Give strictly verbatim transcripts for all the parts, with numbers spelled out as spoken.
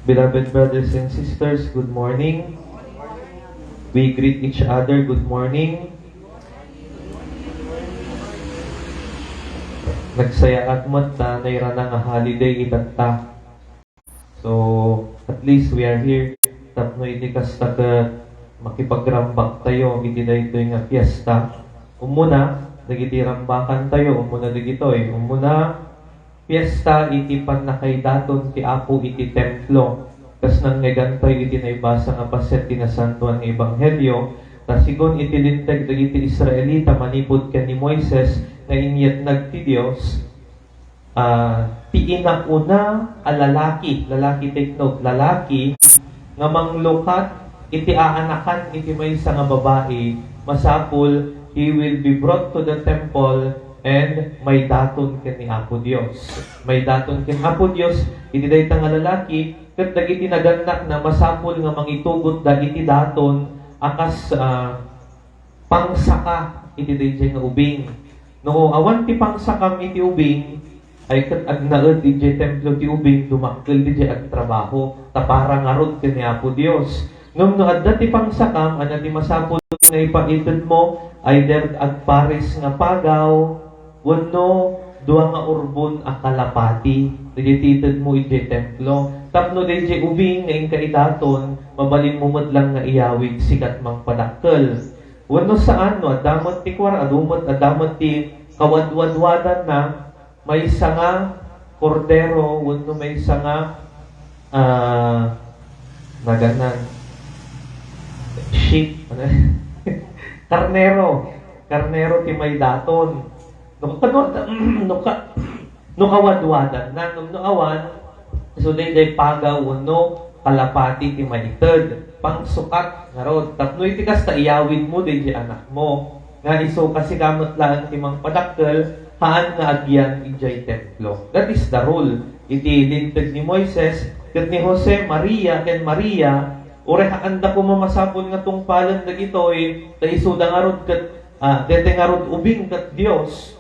Beloved brothers and sisters, good morning. We greet each other, good morning. Nagsayaat met ta nairana nga holiday itatta. So, at least we are here. Tapno iti kasta ket makipagrambak tayo iti daytoy nga fiesta. Umuna, dagiti rambakan tayo, umuna dagitoy. Umuna, fiesta iti pannakaidaton ti Apo iti templo. Kas nangngegantay iti naibasa nga paset ti Nasantoan nga Ebanghelio, ta sigun iti linteg dagiti Israelita manipud ken ni Moises nga inyatnag ti Dios, ah, ti inauna a lalaki, lalaki, take note, lalaki nga manglukat iti aanakan iti maysa nga babai, masapul, he will be brought to the temple and maidaton ken ni Apo Dios. Maidaton ken Apo Dios iti dayta nga lalaki, ket dagiti nagannakna masapul nga mangitugotda iti daton a kas, ah, pangsaka iti daydiay nga ubing. No awan ti pangsakam iti ubing, ay ket agnaed idiay templo ti ubing, dumakkel didiay agtrabaho, ta para ngarud ken ni Apo Dios. Ngem no adda ti pangsakam, ania ti masapul nga ipaitedmo? Either agparis nga pagaw, wenno dua nga urbon a kalapati, daydiay ti itedmo idiay templo. Tapno daydiay ubing nga inka idaton, mabalinmo met lang nga iyawid sikat mangpadakkel. Wenno saan, no adda met ti kuar-, adu met, adda met ti kawadwadwadanna, maysa nga kordero, wenno maysa nga, ah, naganan, sheep, karnero, karnero ti maidaton. No, kano, no, ka-, no kawadwadanna, no, no awan, so daydiay pagaw wenno kalapati ti maited, pangsukat ngarud. Tapno iti kasta, iyawidmo daydiay anakmo, nga isu kasika met laeng ti mangpadakkel, haan nga agyan idiay templo. That is the rule. Iti linteg ni Moises, ket ni Jose, Maria, ken Maria, uray haanda koma masapul nga tungpalen dagitoy, ta isuda ngarud ket, ah, daytoy ngarud ubing ket Dios.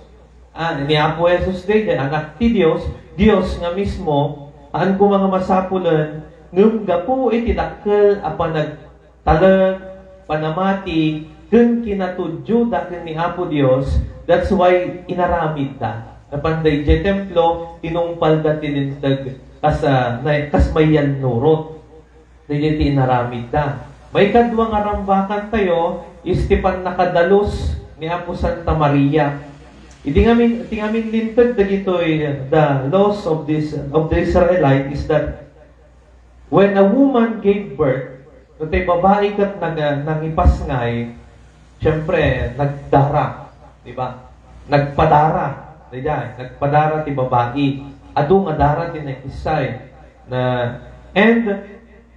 Ah, ni Apo Jesus daydiay, Anak ti Dios, Dios nga mismo, haan koma nga masapulen, ngem gapu iti dakkel a panagtalek, panamati, ken kinatudioda ken ni Apo Dios, that's why inaramidda. Napanda idiay templo, tinungpalda ti linteg kas, ah, na-, kas mayannurot. Daydiay ti inaramidda. Maikadua nga rambakan tayo is ti pannakadalus ni Apo Santa Maria. Iti ngamin, iti ngamin linteg dagitoy, the laws of this, of the Israelite is that when a woman gave birth, no tay babai ket nag-, nangipasngay, siyempre, nagdara, di ba? Nagpadara, daydiay, nagpadara ti babai. Adu nga dara ti naikissay. Na, and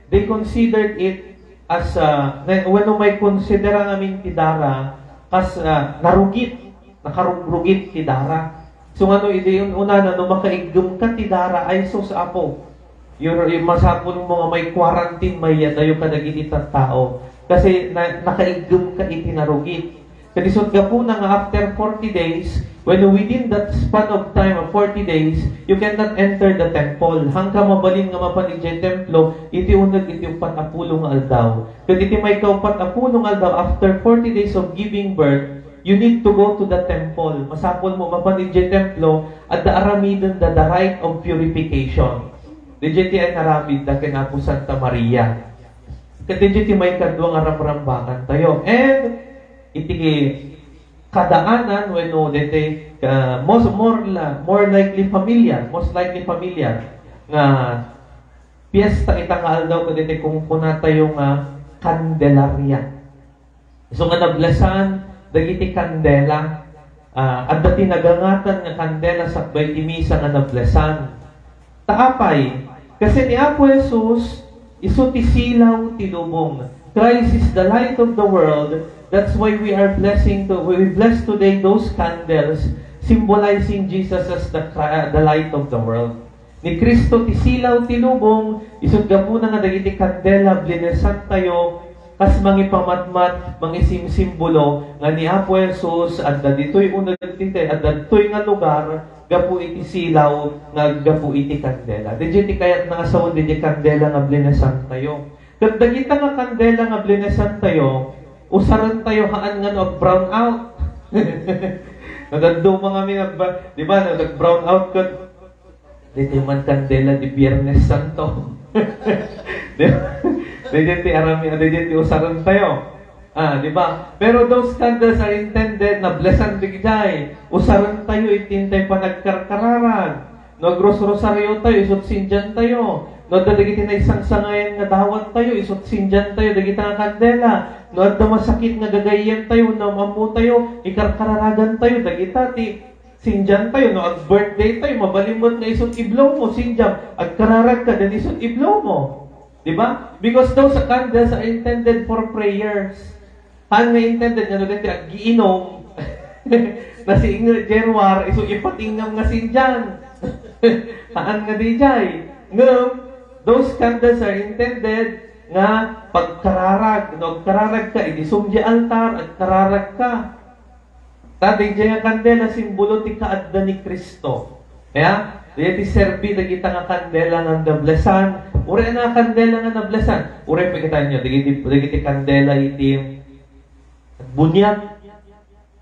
they considered it as, ah, na, wenno maikonsidera ngamin ti dara kas, ah, narugit, nakarugrugit ti dara. So, ngano idi un-unana, no makaiggem ka ti dara, ay sus, Apo, yung, yung masapul mo nga may quarantine, mayadayo kadagiti tattao. Kasi na, nakaiggem ka iti narugit. Ket isut' gapuna nga after forty days, when within that span of time of forty days, you cannot enter the temple. Haanka mabalin nga mapan idiay templo, iti uneg iti uppat a pulo nga aldaw. Ket iti maikauppat a pulo nga aldaw, after forty days of giving birth, you need to go to the temple. Masapul mo mapan idiay templo, adda aramiden da the rite of purification. Daydiay ti inaramidda ken Apo Santa Maria. Ket daydiay ti maikadua nga ramrambakan tayo. And iti kadaanan wenno daytoy, ah, most, more la-, more likely familiar, most likely familiar nga fiesta ita nga aldaw ket daytoy kunkuna tayo nga Candelaria. So nga nablasan dagiti kandela, ah, adda ti nagangatan nga kandela sakbay ti misa nga nablasan. Ta apay, kasi ni Apo Jesus, isu ti silaw ti lubong. Christ is the light of the world. That's why we are blessing to, we bless today those candles symbolizing Jesus as the Chri-, the light of the world. Ni Cristo ti silaw ti lubong, isut' gapuna nga dagiti kandela blinesan tayo, kas mangipamatmat, mangisimsimbolo nga ni Apo Jesus adda ditoy uneg ti te-, adda ditoy nga lugar, gapu iti silaw nga aggapu iti kandela. Daydiay ti kayatna nga sawen daydiay kandela nga blinesantayo. Ket dagita nga kandela nga blinesantayo, usarentayo haan nga no ag-brown out. Nadadduma ngamin agba-, di ba, no nag-brown out ket daytoy man kandela ti Biyernes Santo. Di ba? Daydiay ti arami, daydiay ti usarentayo. Ah, di ba? Pero those candles are intended na blesan dagijay. Usarentayo iti intay panagkarkararag. No agrosrosario tayo, isut sindian tayo. No adda dagiti naisangsangayan nga dawat tayo, isut sindian tayo dagita nga kandela. No adda masakit nga gagayyem tayo, no ammo tayo, ikarkararagan tayo dagita ti sindian tayo. No ag-birthday tayo, mabalin met nga isut iblow mo, sindiam, agkararag ka, then isut iblow mo. Di ba? Because those candles are intended for prayers. Haan nga intended nga no daytoy aggiinom, nasiinget Januar, isu ipatingngam nga sindian. Haan nga daydiay. Ngem, those candles are intended nga pagkararag. No agkararag ka, idi sumdi altar, agkararag ka. Ta daydiay nga kandela, simbolo ti kaadda ni Cristo. Kaya, daydiay ti serbi dagita nga kandela nga adda blesan. Uray a kandela nga nablesan. Uray, pakitaenyo, dagiti, dagiti kandela iti buniag.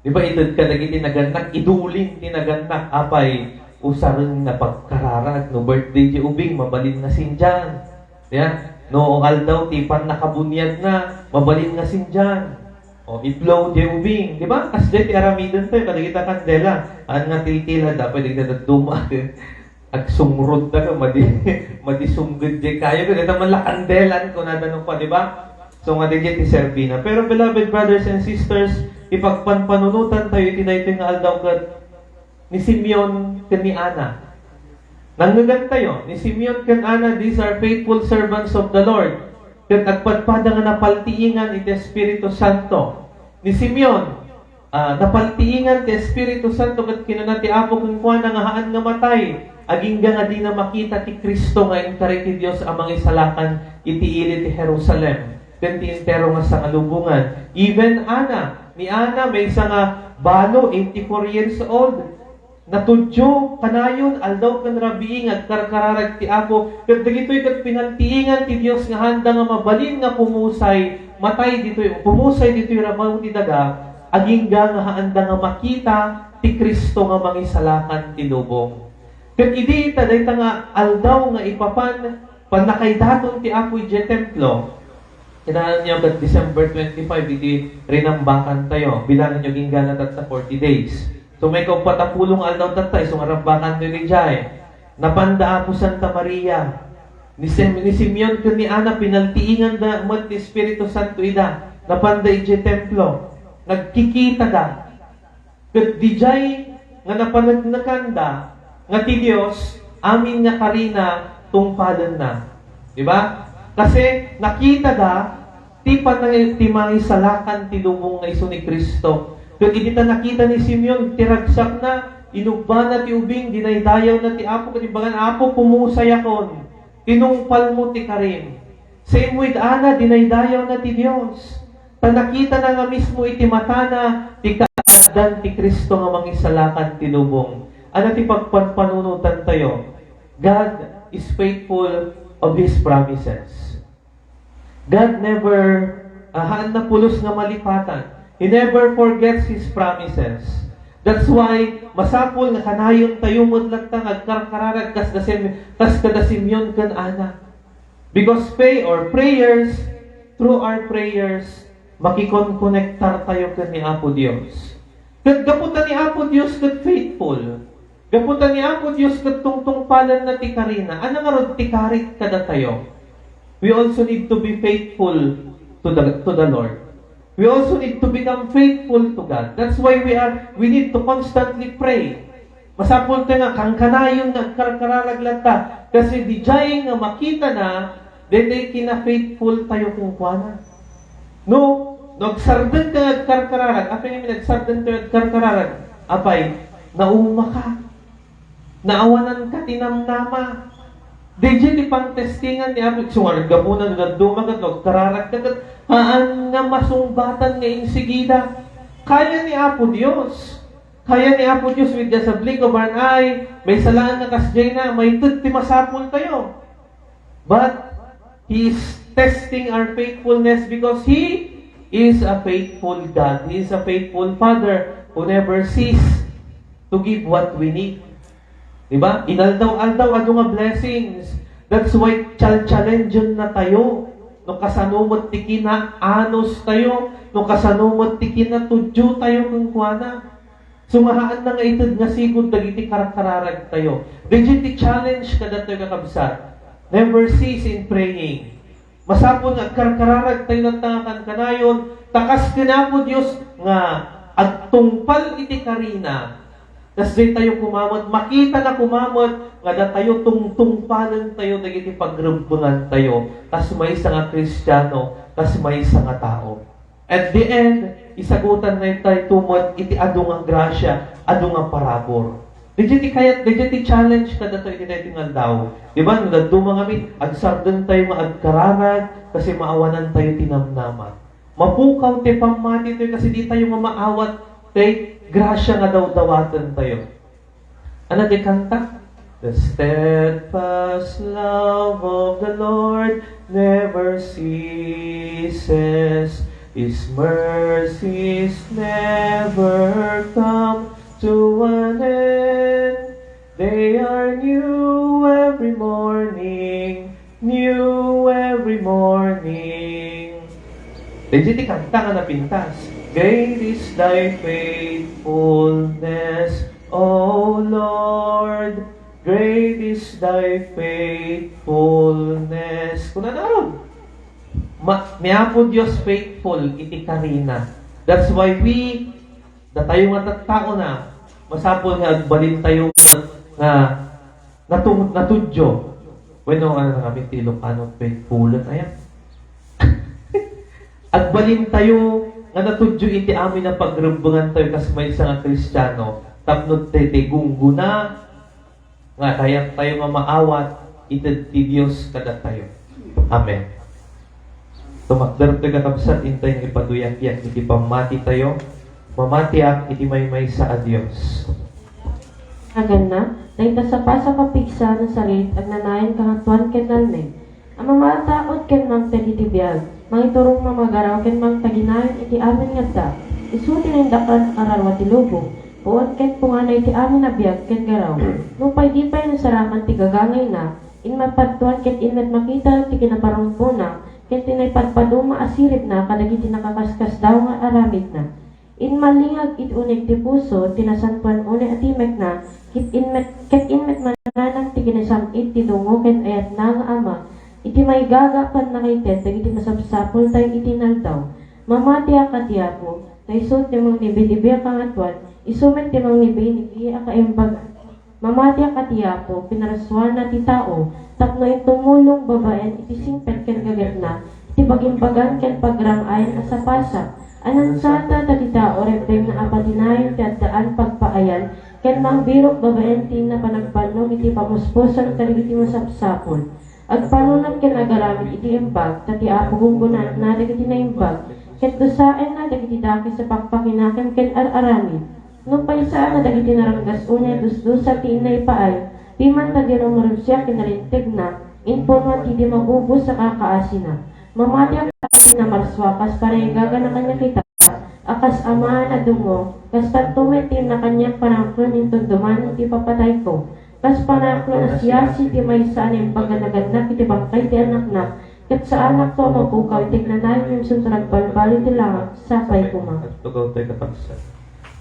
Di ba, ited ka dagiti nagannak, idulin ti nagannak, apay, usaren nga pagkararag, no birthday di ubing, mabalin nga sindian. Yan. No aldaw ti pannakabuniagna, mabalin nga sindian. O, iblow di ubing, di ba? Kasdiay ti aramiden tayo, kadagita kandela. Haan nga tiltila, dapat dagita dadduma. Agsungrod ta ka, madi, madi sumged di kayo, ket ita man la kandelan, kunada no pa, di ba? So, nga daydiay ti serbina. Pero, beloved brothers and sisters, ipagpanpanunotan tayo iti daytoy nga aldaw ket ni Simeon ken ni Ana. Nangngegan tayo, ni Simeon ken Ana, these are faithful servants of the Lord. Ket agpadpada nga napaltiingan iti Espiritu Santo. Ni Simeon, ah, napaltiingan ti Espiritu Santo ket kinuna ti Apo kenkuana nga haan nga matay, agingga nga dina makita ti Cristo nga inkari ti Dios a mangisalakan iti ili ti Jerusalem ken ti entero nga sangalubongan. Even Ana, ni Ana, maysa nga balo, eighty-four years old, natudyo kanayon aldaw ken rabii nga agkarkararag ti Apo, ket dagitoy ket pinaltiingan ti Dios nga haanda nga mabalin nga pumusay, matay ditoy, pumusay ditoy rabaw ti daga, agingga nga haanda nga makita ti Cristo nga mangisalakan ti lubong. Ket idi ta dayta nga aldaw nga ipapan, pannakaidaton ti Apo idiay templo, kitaenyo ket December twenty-five iti rinambakan tayo. Bilangenyo, inggana tatta forty days. So, maikauppat a pulo nga aldaw tatta, isu nga rambakan tayo idiay. Napanda Apo Santa Maria. Ni Sem-, ni Simeon ken ni Ana, pinaltiinganda met ti Espiritu Santo ida. Napanda idiay templo. Nagkikitada. Ket didiay nga napaneknekanda nga ti Dios amin nga karina tungpalenna. Di ba? Kasi nakitada ti panang-, ti mangisalakan ti lubong nga isu ni Cristo. Ket idi ta nakita ni Simeon ti ragsakna, inubbana ti ubing, dinaydayawna ti Apo, ket imbagan, "Apo, pumusayakon, tinungpalmo ti karim." Same with Ana, dinaydayawna ti Dios. Ta nakitana nga mismo iti matana ti kaaddan ti Cristo nga mangisalakan ti lubong. Ano ti pagpanpanunotan tayo? God is faithful of His promises. God never, ah, haan na pulos nga malipatan. He never forgets His promises. That's why, masapul nga kanayon tayo met latta nga agkarkararag kas da Sim-, kas kada Simeon ken Ana. Because pray or prayers, through our prayers, makikonkonektar tayo ken ni Apo Dios. Ket gapu ta ni Apo Dios ket faithful, gapu ta ni Apo Dios ket tungtungpalenna ti karina, ano ngarud ti karit kadatayo? We also need to be faithful to the, to the Lord. We also need to become faithful to God. That's why we are, we need to constantly pray. Masapul tayo nga kankanayon nga agkarkararag latta. Kasi didiay nga makitana, daydiay kina-faithful tayo kenkuana. No, no agsardengka nga agkarkararag, apay ngamin agsardengka nga agkarkararag? Apay, naumaka. Naawananka ti namnama. Didiay ti pangtestingan ni Apo. Isu ngarud gapuna no dadduma ket no agkararagka ket haan nga masungbatan nga insigida. Kaya ni Apo Dios. Kaya ni Apo Dios with just a blink of an eye, maisalakan nga kasdiay na, maited ti masapultayo. But He is testing our faithfulness because He is a faithful God. He is a faithful Father who never cease to give what we need. Di ba? Inaldaw-aldaw, adu nga blessings. That's why chal-challengeon na tayo. No kasano met ti kinaanus tayo, no kasano met ti kinatudyo tayo kenkuana. Sumahaan na nga ited nga sigud dagiti karkararag tayo. Dagiti challenge kadatayo, kakabsat. Never cease in praying. Masapul nga agkarkararag tayo latta nga kankanayon, ta kas ken Apo Dios nga agtungpal iti karina, kas daytayo koma met, makita na koma met nga datayo tungtungpalen tayo dagiti pagrebbengan tayo, kas maysa nga Kristiano, kas maysa nga tao. At the end, isagutan na tayo met iti adu nga grasya, adu nga parabur. Daydiay ti kayat, daydiay ti challenge kadatayo iti daytoy nga aldaw. Di ba, no dadduma ngamin, agsardeng tayo nga agkararag, kasi maawanan tayo ti namnama. Mapukaw ti pammati tayo, kasi di tayo nga maawat ti grasya nga dawdawaten tayo. Ano ti kanta? The steadfast love of the Lord never ceases. His mercies never come to an end. They are new every morning, new every morning. Daydiay ti kanta nga napintas. Great is thy faithfulness, O Lord. Great is thy faithfulness. Kuna ngarud, ma-, ni Apo Dios faithful iti karina. That's why we, datayo nga tattaona, masapul nga agbalin tayo nga natu-, natudyo. Wenno, ano na kami, ti Ilocano, faithful, ayan. Agbalin tayo nga natudyo iti amin a pagrebbengan tayo kas maysa nga Kristiano, tapno ti, ti gunggona nga kayat tayo nga maawat iti ti Dios kadatayo. Amen. Tumakder ti kakabsat, intay nga ipaduyakyat iti pammati tayo. Mamatiak iti maymaysa a Dios. Aganna, dayta sapasap a pigsa a Nazaret, agnanayon, kangatoan ken nalmed. A mamataud ken mangted iti biag, mangiturong, mamagaraw ken mangtaginayon iti amin nga adda. Isu ti naindaklan a kararua ti lubong, puon ken pungana iti amin a biag ken garaw. Nupay di pay nasarakan ti gagangayna, inmat padtoan ket inmet makita ti kinaparungpona ken ti naipadpaduma a siribna kadagiti nakaskasdaaw nga aramidna. Inmalingag iti uneg ti puso ti nasantoan unay a timekna, ket inmet, ket inmet mananang ti kinasam-it ti dungo ken ayatna nga Ama, iti maigaga a pannakaited dagiti masapsapultayo iti inaldaw. Mamatiak a ti Apo, ta isu ti mangnibidibi a kangatoan, isu met ti mangnibidibi a kaimbagan. Mamatiak a ti Apo, pinarsuana ti tao tapno intumulong babaen iti singpet ken gagetna, iti bagimbagan ken pagrang-ayan a sapasap. Ania sata ta ti tao rebbengna a patinayon ti addaan pagpaayan ken mangbirok babaen ti napanagbannog iti pamuspuson kadagiti masapsapul. Agpanunot ken agaramid iti imbag, ta ti Apo gunggonaanna dagiti naimbag, ket dusaenna dagiti dakes a pakpakinakem ken ar-aramid. Nupay saan a dagiti naranggas unay dusdusa ti inaipaay, diman ta di rumurussia ken nalintegna, impunuan ti di mabubos a kakaasina. Mamatiak a ti namarsua kas panaigagana kaniak ita, a kas amaan a dungo, kastanto met ti inna kaniak panangken inton dumanen ti ipapatayko. Kas panangken a siasi ti maysa a naimbag a nagannak iti bangkay ti anakna, ket saanakto a mapukaw iti agnanayon ngem isunto nagbalbaliw ti langak, sapay koma. Agtugaw tayo, kakabsat.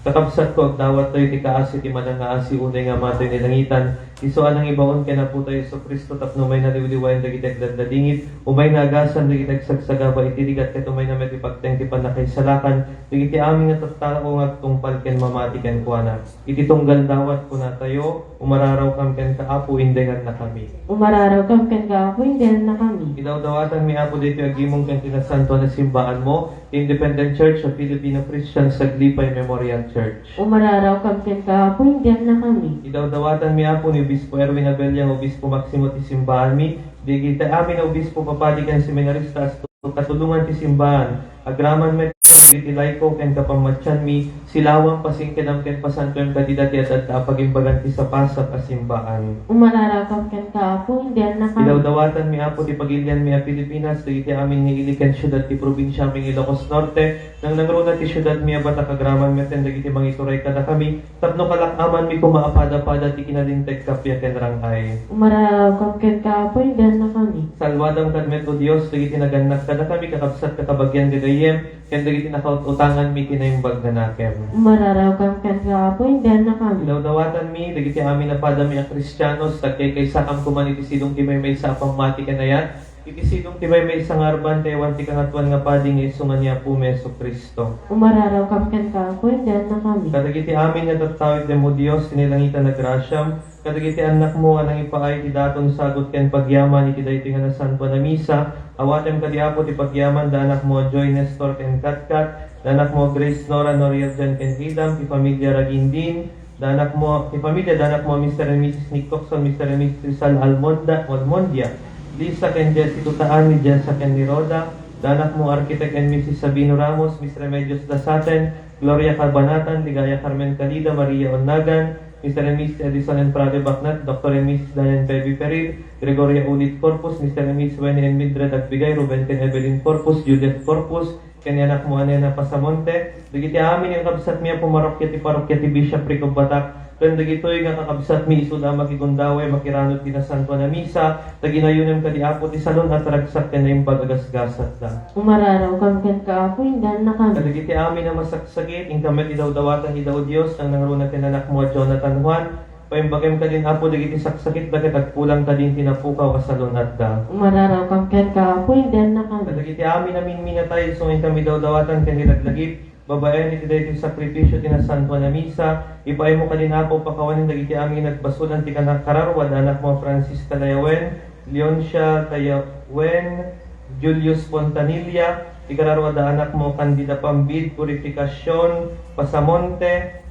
Kakabsatko, agdawat tayo ti kaasi ti manangaasi unay nga Ama tayo ni langitan, isu a nangibaon ken Apo tayo Jesu-Cristo tapno umayna liwliwaen dagiti agladladingit, umayna agasam dagiti agsagsagaba iti rigat, ket umayna met ipagteng ti pannakaisalakan dagiti amin nga tattao nga agtungpal ken mamati kenkuana. Iti tunggal dawat, kunatayo, umararawkam kenka, Apo, indengannakami. Umararawkam kenka, Apo, indengannakami. Idawdawatanmi, Apo, daytoy agimong ken ti nasantoan a simbaanmo, ti Independent Church of Filipino Christians Aglipay Memorial Church. Umararawkam kenka, Apo, indengannakami. Idawdawatanmi, Apo, ni Obispo Erwin Abella, Obispo Maximo ti simbaanmi, dagiti amin a obispo, papadi ken seminarista, a katulongan ti simbaan, Agraman met dagiti layko ken kapammatianmi, silawam, pasingkedam ken pasantoem kadida ti ad-adda a pagimbagan ti sapasap a simbaan. Umararawkam kenka, Apo, indiannakami. Idawdawatanmi, Apo, ti pagilianmi a Pilipinas, dagiti amin nga ili ken siudad ti probinsiami nga Ilocos Norte, nangnangruna ti siudadmi a Batac, agraman met dagiti mangituray kadakami, tapno kalak-amanmi koma a pada-pada ti kinalinteg, kappia ken rang-ay. Umararawkam kenka, Apo, indiannakami. Salwadam kad met, O Dios, dagiti nagannak kadakami, kakabsat, kakabagian, gagayyem, ken dagiti nakaut-utanganmi iti naimbag nga nakem. Umararawkam kenka, Apo, indiannakami. Idawdawatanmi dagiti amin a padami a Kristianos, tagkaykaysakam koma iti sidong ti maymaysa a pammati ken ayat, iti sidong ti maymaysa nga arban ti awan ti Kangatoan nga Padi nga isu nga ni Apomi Jesu-Cristo. Umararawkam kenka, Apo, indiannakami. Kadagiti amin nga tattao, itdem, O Dios, ti nailangitan a grasiam, kadagiti annakmo a nangipaay ti daton, sagut ken pagyaman iti daytoy nga nasantoan a misa, awatem kadi, Apo, ti pagyaman da anakmo a Joy, Nestor ken Katkat, da anakmo a Grace, Nora, Noriel, Jan ken Adam, ti familia Ragindin, da anakmo, ti familia da anakmo a Mister and Missus Nick Coxon, Mister and Missus Rizal Almonda, Almondia, Lisa ken Jessie Tutaan, ni Jessa ken ni Rhoda, da anakmo Architect and Missus Sabino Ramos, Miss Remedios Dasaten, Gloria Cabanatan, Ligaya Carmen Calida, Maria Onnagan, Mister and Missus Edison and Prado Bacnat, Doctor and Missus Dan and Pepe Peril, Gregoria Ulit Corpus, Mister and Missus Wenny and Mildred Agbigay, Ruben ken Evelyn Corpus, Juliet Corpus, ken ni anakmo a Nena Pasamonte, dagiti amin nga kakabsatmi a pumarokya ti parokya ti Bishopric of Batac, ken dagitoy nga kakabsatmi isuda a makigundaway makiranud ti nasantoan a misa, ta ginayonem kadi, Apo, ti salun-at, ragsak ken naimbag a gasgasatda. Umararawkam kenka, Apo, indiannakami. Kadagiti amin a masaksakit, inka met idawdawatan ida, O Dios, nangnangruna ken anakmo a Jonathan Juan, paimbagem kadin, Apo, dagiti saksakitda ket agkulang kadin ti napukaw a salun-atda. Umararawkam kenka, Apo, indiannakami. Kadagiti amin a minminatay, isu nga inka idawdawatan ken ilaglagip, babaen iti daytoy sakrifisio ti nasantoan a misa, ipaaymo kadin, Apo, pakawanen dagiti amin nga nagbasolan ti kana-, kararua da anakmo a Francis Talayawen, Leoncia Tayawen, Julius Fontanilla, ti kararua da anakmo Candida Pambid, Purificacion Pasamonte,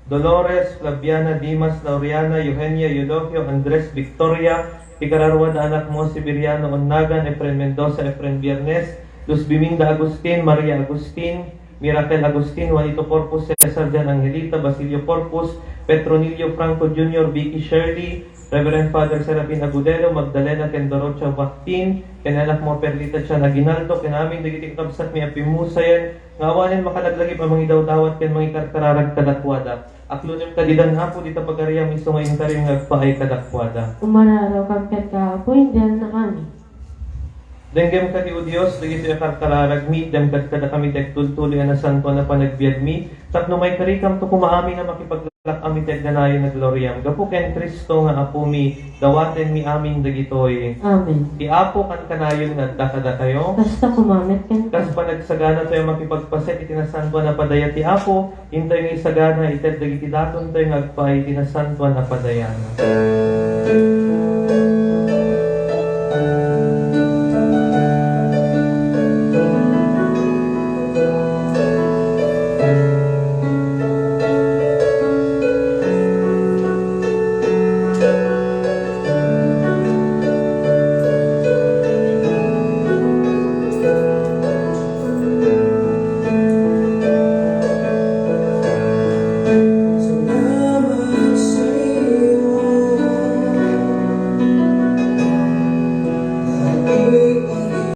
Dolores, Flaviana, Dimas, Laureana, Eugenia, Eulogio, Andres, Victoria, ti kararua da anakmo Siberiano Onnagan, Efren Mendoza, Efren Biernes, Luz Biminda Agustin, Maria Agustin, Miracle Agustin, Juanito Corpus, Cesar Jan Angelita, Basilio Corpus, Petronilio Franco Junior, Vicky Shirley, Reverend Father Serafin Agudelo, Magdalena ken Dorothea Bactin, ken anakmo Perlita Chan Aguinaldo, ken amin dagiti kakabsatmi a pimmusayen, nga awanen makalaglagip a mangidawdawat ken mangikarkararag kadakuada. Aklonem kadi dan, Apo, dita pagariam, isu nga inkarim nga agpaay kadakuada. Umararawkam kenka, Apo, indiannakami. Denggem kadi, O Dios, dagitoy a karkararagmi, demkad kadakami ti agtultuloy a nasantoan a panagbiagmi, tapno maikarikamto koma amin a makipaglak-am iti agnanayon a gloriam. Gapu ken Cristo nga Apomi, dawatenmi amin dagitoy. Amen. Ti Apo kankanayon nga adda kadakayo. Kasta koma met kenka. Kas panagsagana tayo makipagpaset iti nasantoan a padaya ti Apo, intayo nga isagana ited dagiti daton tayo nga agpaay iti nasantoan a padayana.